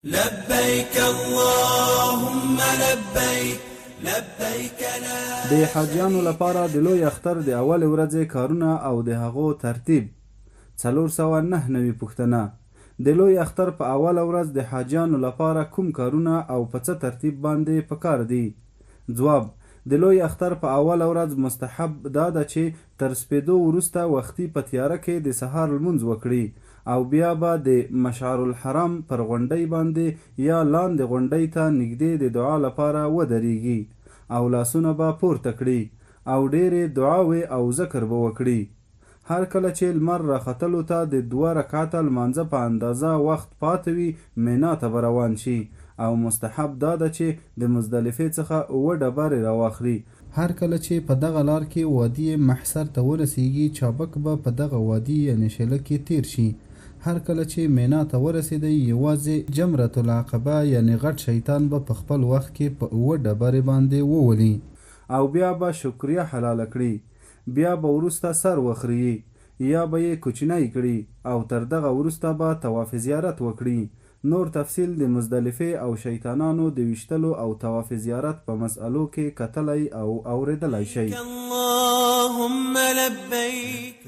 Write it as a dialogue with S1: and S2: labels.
S1: لبیک اللهم لبیک لبیک لا
S2: د حاجیانو لپاره د لوی اختر د اولې ورځې کارونه او د هغو ترتیب. 499 پوښتنه، د لوی اختر په اوله ورځ د حاجیانو لپاره کوم کارونه او په څه ترتیب باندې پکار دي؟ ځواب، د لوی اختر په اوله ورځ مستحب دا ده چې تر سپېدو وروسته وختي په تیاره کې د سهار لمونځ وکړي او بیا به د مشعر الحرام پر غونډۍ باندې یا لاندې غونډۍ ته نږدې د دعا لپاره ودریږي او لاسونه به پورته کړي او ډېرې دعاوې او ذکر به وکړي. هر کله چې لمر راختلو ته د دوه رکعته لمانځه په اندازه وخت پاته وي مینا ته به روان شي او مستحب دا ده چې د مزدلفې څخه اووه ډبرې راواخلي، هر کله چې په دغه لار کې وادي محسر ته ورسیږي چابک به په دغه وادي یعنې شېله کې تېر شي، هر کله چې مینا ته ورسیدی یواځې جمرة العقبه یعنې غټ شیطان به په خپل وخت کې په اووه ډبرې باندې وولي. او بیا به شکریه حلاله کړي. بیا به وروسته سر وخریي یا به یې کوچنی کړي او تر دغه وروسته به طواف زیارت وکړي. نور تفصیل د مزدلفې او شیطانانو د ویشتلو او طواف زیارت په مسئلو کې کتلی او اورېدلای شئ.
S1: اللهم لبیک.